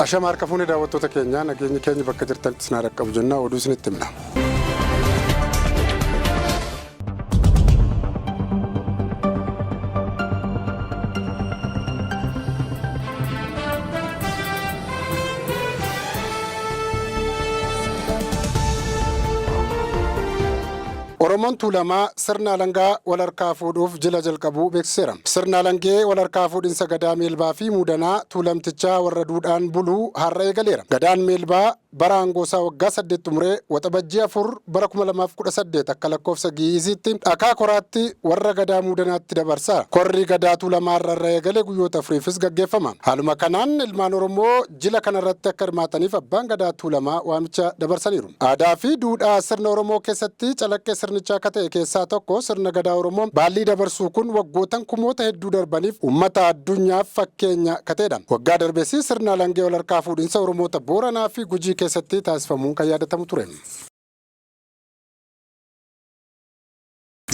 Ashama harka fuunee daawwattoota keenyaa, nageenyi keenya bakka jirtanitti isin haa dhaqqabu jenna, oduu isinitti himna. Oromoon Tuulamaa sirna alangaa wal harkaa fuudhuuf jila jalqabuu beeksiseera. Sirna alangee wal harkaa fuudhinsa Gadaa Meelbaa fi Muudanaa Tuulamtichaa warra duudhaan bulu har'a eegaleera. Gadaan Meelbaa bara aangoosaa waggaa 8 xumuree Waxabajjii 4 bara 2018 akka lakkoofsa Gi'iiziitti Dhakaa Koraatti warra Gadaa Muudanaatti dabarsa. Korri Gadaa Tuulamaa har'a irra eegale guyyoota afuriifis gaggeeffama. Haaluma kanaan ilmaan Oromoo jila kanarratti akka hirmaataniif Abbaan Gadaa Tuulamaa waamicha dabarsaniiru. Aadaa fi duudhaa sirna Oromoo keessatti calaqqee sirnichaa akka ta'e keessaa tokko sirna Gadaa Oromoo baallii dabarsuu kun waggootan kumoota hedduu darbaniif uummata addunyaaf fakkeenya ka ta'edha. Waggaa darbes sirna alangee walharkaa fuudhinsa Oromoota Booranaa fi Gujii keessatti taasifamuun kan yaadatamu ture.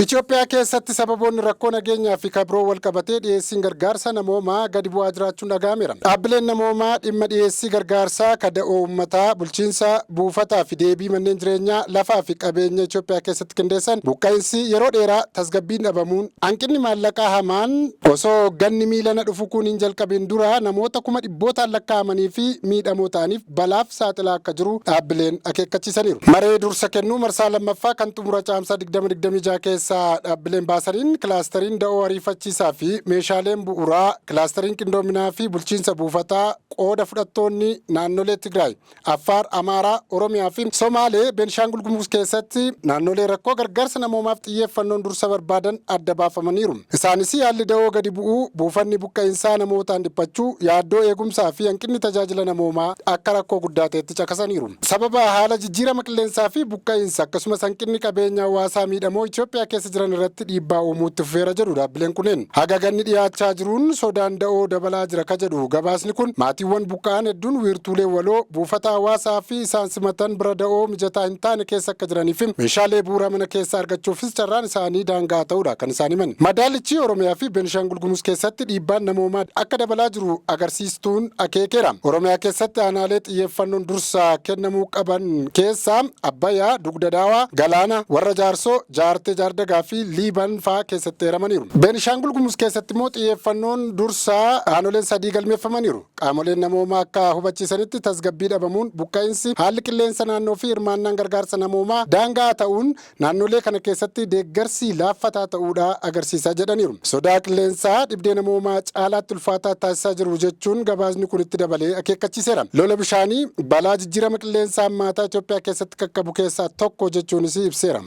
Itoophiyaa keessatti sababoonni rakkoo nageenyaa fi ka biroo walqabatee dhiyeessiin gargaarsa namoomaa gadi bu'aa jiraachuun dhaga'ameera. Dhaabbileen namoomaa dhimma dhiyeessii gargaarsaa, ka da'oo uummataa, bulchiinsa buufataa fi deebii manneen jireenyaa, lafaa fi qabeenya Itoophiyaa keessatti qindeessan, buqqa'insi yeroo dheeraa, tasgabbiin dhabamuun, hanqinni maallaqaa hamaan, osoo ganni miilana dhufu kun hin jalqabin dura namoota kuma dhibbootaan lakkaa'amanii fi miidhamoo ta'aniif balaaf saaxilaa akka jiru dhaabbileen akeekkachiisaniiru. Maree dursa kennuu marsaa lammaffaa kan xumura Caamsaa 2026 keessa dhaabbileen baasaniin kilaastariin da'oo ariifachiisaa fi meeshaaleen bu'uuraa, kilaastariin qindoominaa fi bulchiinsa buufataa qooda fudhattoonni naannolee Tigraay, Affaar, Amaaraa, Oromiyaa fi Somaalee, Beenishaangul Gumuz keessatti naannolee rakkoo gargaarsa namoomaaf xiyyeeffannoon dursa barbaadan adda baafamaniiru. Isaanis haalli da'oo gadi bu'uu, buufanni buqqa'insaa namootaan dhiphachuu, yaaddoo eegumsaa fi hanqinni tajaajila namoomaa akka rakkoo guddaa ta'etti caqasaniiru. Sababa haala jijjiirama qilleensaa fi buqqa'insa akkasumas hanqinni qabeenya hawaasaa miidhamoo Itoophiyaa keessa jiran irratti dhiibbaa uumuu itti fufeera jedhu dhaabbileen kunneen. Haga ganni dhiyaachaa jiruun sodaan da'oo dabalaa jira ka jedhu gabaasni kun, maatiiwwan buqqa'an hedduun wiirtuulee waloo, buufata hawaasaa fi isaan simatan bira da'oo mijataa hin taane keessa akka jiranii fi meeshaalee bu'uuraa mana keessaa argachuufis carraan isaanii daanga'aa ta'uudha kan isaan himan. Madaalichi Oromiyaa fi Benishaangul Gumuz keessatti dhiibbaan namoomaa akka dabalaa jiru agarsiistuun akeekeera. Oromiyaa keessatti aanaalee xiyyeeffannoon dursa kennamuu qaban keessaa Abbayaa, Dugda Daawaa, Galaana, Warra Jaarsoo, Jaartee Jaardagaa fi Liiban fa'aa keessatti eeramaniiru. Benishaangul Gumuz keessatti immoo xiyyeeffannoon dursaa aanoleen sadii galmeeffamaniiru. Qaamoleen namoomaa akka hubachiisanitti tasgabbii dhabamuun, buqqa'insi, haalli qilleensa naannoo fi hirmaannaan gargaarsa namoomaa daanga'aa ta'uun naannolee kana keessatti deeggarsi laaffataa ta'uudha agarsiisa jedhaniiru. Sodaa qilleensaa dhibdee namoomaa caalaatti ulfaataa taasisaa jiru jechuun gabaasni kun itti dabalee akeekkachiiseera. Lola bishaanii balaa jijjiirama qilleensaa hammaataa Itoophiyaa keessatti qaqqabu keessaa tokko jechuunis ibseera.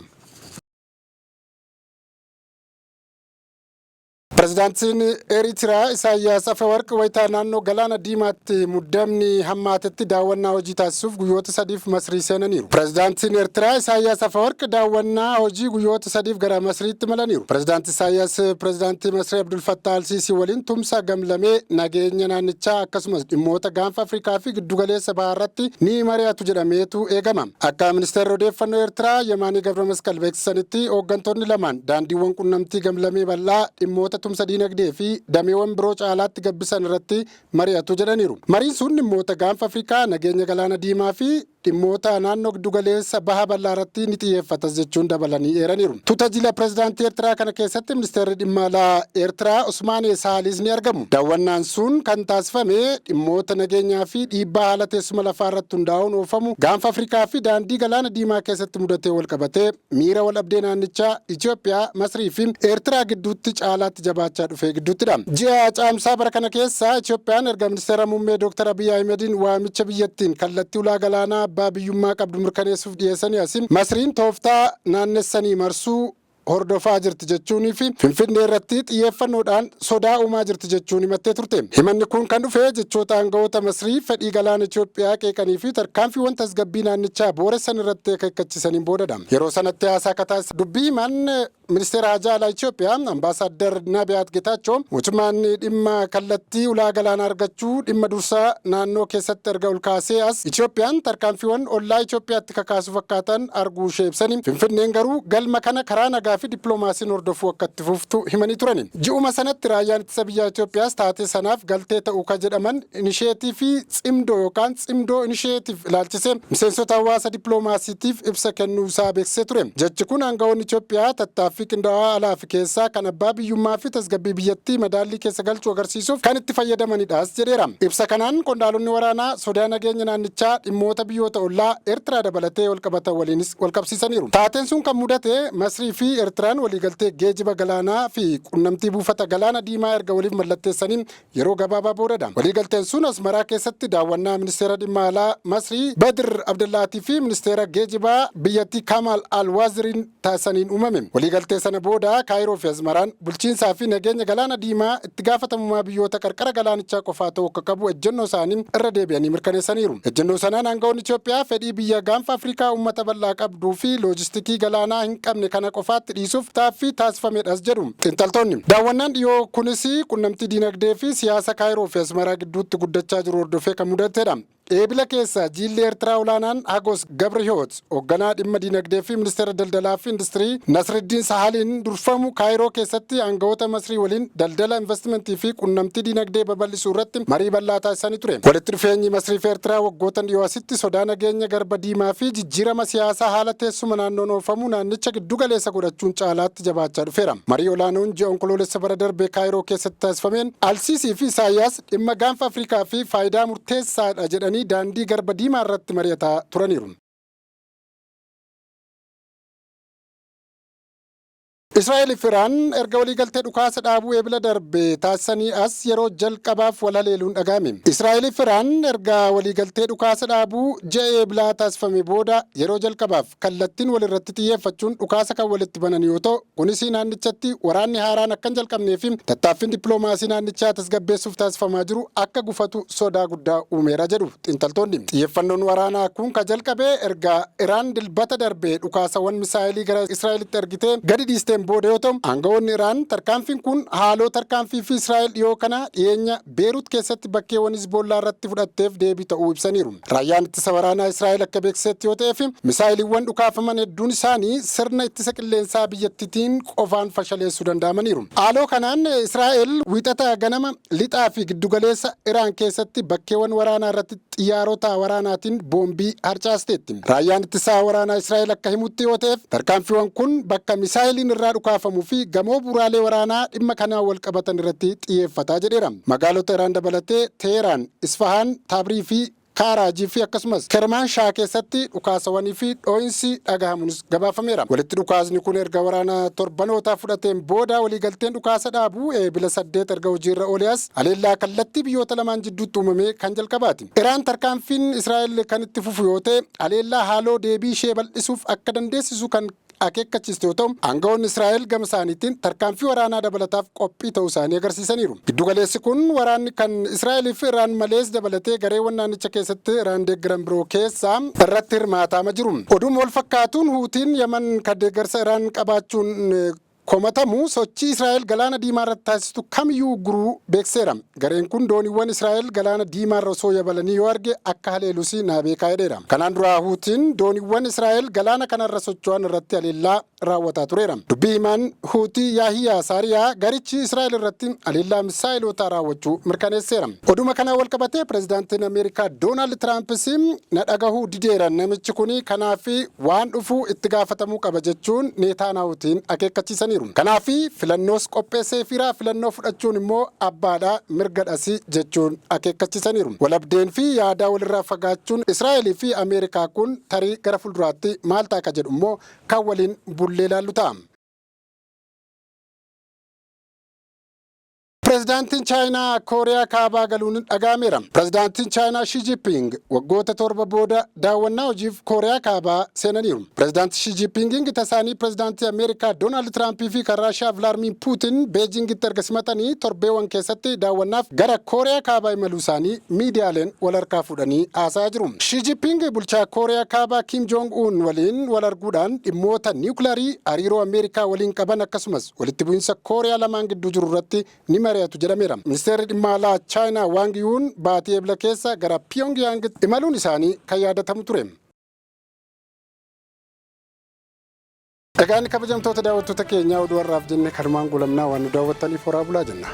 Pirezidaantiin Eeritiraa Isaayyaas Afewarq wayitaa naannoo Galaana Diimaatti muddamni hammaatetti daawwannaa hojii taasisuuf guyyoota sadiif Masrii seenaniiru. Pirezidaantiin Eertiraa Isaayyaas Afewarq daawwannaa hojii guyyoota sadiif gara Masriitti imalaniiru. Pirezidaanti Isaayyaas Pirezidaantii Masrii Abdul Fattaah Alsiisii waliin tumsa gamlamee, nageenya naannichaa akkasumas dhimmoota Gaanfa Afrikaa fi Giddugaleessa Bahaa irratti ni mari'atu jedhameetu eegama. Akka Ministeerri Odeeffannoo Eertiraa Yemaanee Gabramasqal beeksisanitti, hooggantoonni lamaan daandiiwwan qunnamtii gamlamee bal'aa, dhimmoota tumsa diinagdee fi dameewwan biroo caalaatti gabbisan irratti mari'atu jedhaniiru. Mariin sun dhimmoota Gaanfa Afrikaa, nageenya Galaana Diimaa fi dhimmoota naannoo giddugaleessa baha bal'aa irratti ni xiyyeeffatas jechuun dabalanii eeraniiru. Tuta jila pirezidaantii Eertiraa kana keessatti ministeerri dhimma alaa Eertiraa Usmaanee Saaliis ni argamu. Daawwannaan sun kan taasifame dhimmoota nageenyaa fi dhiibbaa haala teessuma lafaa irratti hundaa'uun oofamu Gaanfa Afrikaa fi daandii Galaana Diimaa keessatti mudatee walqabatee miira waldhabdee naannichaa Itoophiyaa, Masrii fi Eertiraa gidduutti caalaatti jabaachaa dhufee gidduuttidha. Ji'a Caamsaa bara kana keessa Itoophiyaan erga Ministeera Muummee Dooktar Abiy Ahimediin waamicha biyyattiin kallattii ulaa galaanaa abbaa biyyummaa qabdu mirkaneessuuf dhiyeessanii asi Masriin tooftaa naannessanii marsuu hordofaa jirti jechuunii fi Finfinnee irratti xiyyeeffannoodhaan sodaa uumaa jirti jechuun himattee turte. Himanni kun kan dhufe jechoota aanga'oota Masrii fedhii galaana Itoophiyaa qeeqanii fi tarkaanfiiwwan tasgabbii naannichaa booressan irratti akeekkachiisaniin boodadha. Yeroo sanatti haasaa ka taasisan dubbii himaan Ministeera Haajaa Alaa Itoophiyaa Ambaasaaddar Nabiyaat Geetaachoo mootummaan dhimma kallattii ulaa galaanaa argachuu dhimma dursaa naannoo keessatti erga ol kaasee as Itoophiyaan tarkaanfiiwwan ollaa Itoophiyaatti kakaasuu fakkaatan arguu ishee ibsanii, Finfinneen garuu galma kana karaa nagaa fi dippiloomaasiin hordofuu akka itti fuftu himanii turani. Ji'uma sanatti raayyaan ittisa biyyaa Itoophiyaas taatee sanaaf galtee ta'uu ka jedhaman inisheetiivii Tsimdoo yookaan Tsimdoo Initiative ilaalchisee miseensota hawaasa dippiloomaasiitiif ibsa kennuu isaa beeksisee ture. Jechi kun aangawoonni Itoophiyaa tattaaffii qindaa'aa alaa fi keessaa kan abbaa biyyummaa fi tasgabbii biyyattii madaallii keessa galchuu agarsiisuuf kan itti fayyadamanidhas jedheera. Ibsa kanaan qondaalonni waraanaa sodaa nageenya naannichaa dhimmoota biyyoota ollaa Eertiraa dabalatee walqabatan waliinis walqabsiisaniiru. Taateen sun kan mudate Masrii fi Eertiraan waliigaltee geejiba galaanaa fi qunnamtii buufata Galaana Diimaa erga waliif mallatteessanii yeroo gabaabaa boodadha. Waliigalteen sun Asmaraa keessatti daawwannaa Ministeera Dhimma Alaa Masrii Badr Abdellaatii fi Ministeera Geejibaa biyyattii Kamaal Al-Waaziriin taasisaniin uumame. Waliigaltee sana booda Kaayiroo fi Asmaraan bulchiinsaa fi nageenya Galaana Diimaa itti gaafatamummaa biyyoota qarqara galaanichaa qofaa ta'uu akka qabu ejjennoo isaanii irra deebi'anii mirkaneessaniiru. Ejjennoo sanaan aanga'oonni Itoophiyaa fedhii biyya Gaanfa Afrikaa uummata bal'aa qabduu fi loojistikii galaanaa hin qabne kana qofaatti dhiisuuf taaffii taasifamedhas jedhu xiinxaltoonni. Daawwannaan dhiyoo kunis qunnamtii diinagdee fi siyaasa Kaayiroo fi Asmaraa gidduutti guddachaa jiru hordofee kan mudatedha. Eebila keessa jiilli Eertiraa olaanaan Hagos Gabrihiwoot hoogganaa dhimma diinagdee fi ministeera daldalaa fi industirii Nasriddiin Sahaliin durfamu Kaayiroo keessatti aangawoota Masrii waliin daldala, investimentii fi qunnamtii diinagdee babal'isuu irratti marii bal'aa taasisanii ture. Walitti dhufeenyi Masrii fi Eertiraa waggootan dhiyoo asitti sodaa nageenya Garba Diimaa fi jijjiirama siyaasaa haala teessuma naannoon oofamu naannicha giddu galeessa godhachuun caalaatti jabaachaa dhufeera. Marii olaanoon ji'a Onkoloolessa bara darbe Kaayiroo keessatti taasifameen Alsiisii fi Isaayyaas dhimma Gaanfa Afrikaa fi faayidaa murteessaadha jedhanii daandii Garba Diimaa irratti mari'ataa turaniiru. Israa'el fi Iraan erga waliigaltee dhukaasa dhaabuu Eebila darbe taasisanii as yeroo jalqabaaf wal haleeluun dhaga'ame. Israa'el fi Iraan erga waliigaltee dhukaasa dhaabuu ji'a Eebilaa taasifame booda yeroo jalqabaaf kallattiin walirratti xiyyeeffachuun dhukaasa kan walitti banan yoo ta'u, kunis naannichatti waraanni haaraan akka hin jalqabnee fi tattaaffiin dippiloomaasii naannichaa tasgabbeessuuf taasifamaa jiru akka gufatu sodaa guddaa uumeera jedhu xiinxaltoonni. Xiyyeeffannoon waraanaa kun ka jalqabe erga Iraan Dilbata darbe dhukaasawwan misaa'elii gara Israa'elitti ergitee gadi dhiisteen booda yoo ta'u, aangawoonni Iraan tarkaanfiin kun haaloo tarkaanfii fi Israa'el dhiyoo kana dhiyeenya Beerut keessatti bakkeewwan Hizboollaa irratti fudhatteef deebii ta'uu ibsaniiru. Raayyaan ittisa waraanaa Israa'el akka beeksisetti yoo ta'eef, misaa'eliiwwan dhukaafaman hedduun isaanii sirna ittisa qilleensaa biyyattiitiin qofaan fashaleessuu danda'amaniiru. Haaloo kanaan Israa'el Wiixata ganama lixaa fi giddugaleessa Iraan keessatti bakkeewwan waraanaa irratti xiyyaarota waraanaatiin boombii harcaasteetti. Raayyaan ittisaa waraanaa Israa'el akka himutti yoo ta'eef, tarkaanfiiwwan kun bakka misaayiliin irraa dhukaafamuu fi gamoo bu'uuraalee waraanaa dhimma kanaan walqabatan irratti xiyyeeffata jedheera. Magaalota Iraan dabalatee Teheraan, Isfahaan, Taabrii fi Kaaraajii fi akkasumas Kermaan Shaah keessatti dhukaasawanii fi dhoo'insi dhagahamuunis gabaafameera. Walitti dhukaasni kun erga waraana torbanootaa fudhateen booda waliigalteen dhukaasa dhaabuu Eebila 8 erga hojiirra oolee as haleellaa kallattii biyyoota lamaan jidduutti uumame kan jalqabaati. Iraan tarkaanfiin Israa'el kan itti fufu yoo ta'e haleellaa haaloo deebii ishee bal'isuuf akka dandeessisu kan akeekkachiiste yoo ta'u, aanga'oonni Israa'el gama isaaniitiin tarkaanfii waraanaa dabalataaf qophii ta'uu isaanii agarsiisaniiru. Giddugaleessi kun waraanni kan Israa'el fi Iraan malees dabalatee gareewwan naannicha keessatti Iraan deeggaran biroo keessaa irratti hirmaataama jiru. Oduuma wal fakkaatuun Huutiin Yaman kan deeggarsa Iraan qabaachuun komatamu sochii Israa'el Galaana Diimaa irratti taasistu kamiyyuu ugguruu beeksiseera. Gareen kun dooniiwwan Israa'el Galaana Diimaarra osoo yabalanii yoo arge akka haleelus naa beekaa jedheera. Kanaan dura Huutiin dooniiwwan Israa'el galaana kanarra socho'an irratti haleellaa raawwataa tureera. Dubbii himaan Huutii Yaahiyaa Saariyaa garichi Israa'el irratti haleellaa misaa'elootaa raawwachuu mirkaneesseera. Oduma kanaan walqabatee pirezidaantiin Ameerikaa Doonaald Tiraampis na dhagahuu dideera namichi kuni, kanaaf waan dhufu itti gaafatamuu qaba jechuun Neetaanaahuutiin akeekkachiisaniiru. Kanaaf filannoos qopheesseefiira, filannoo fudhachuun immoo abbaadha, mirgadhas jechuun akeekkachiisaniiru. Walhabdeen fi yaadaa walirraa fagaachuun Israa'el fi Ameerikaa kun tarii gara fuulduraatti maal ta'a ka jedhu immoo kan waliin bullee ilaallu ta'a. Pireezidaantiin Chaayinaa Kooriyaa Kaabaa galuun dhaga'ameera. Pireezidaantiin Chaayinaa Shi Jinping waggoota 7 booda daawwannaa hojiif Kooriyaa Kaabaa seenaniiru. Pireezidaantii Shi Jinping gita isaanii pireezidaantii Ameerikaa Doonaald Tiraampii fi kan Raashiyaa Vilaadimiir Puutin Beejingitti erga simatanii torbeewwan keessatti daawwannaaf gara Kooriyaa Kaabaa imaluu isaanii miidiyaaleen wal harkaa fuudhanii haasa'aa jiru. Shi Jinping bulchaa Kooriyaa Kaabaa Kim Jong Un waliin wal arguudhaan dhimmoota niwukilarii, hariiroo Ameerikaa waliin qaban, akkasumas walitti bu'iinsa Kooriyaa lamaan gidduu jiru irratti ni mari'atu jedhameera. Ministeerri dhimma alaa Chaayinaa Waang Yuun baatii Ebla keessa gara Pyongyang imaluun isaanii kan yaadatamu ture. Egaan kabajamtoota daawwattoota keenyaa, oduu har'aaf jenne kanumaan goolabnaa. Waan nu daawwattaniif horaa bulaa jenna.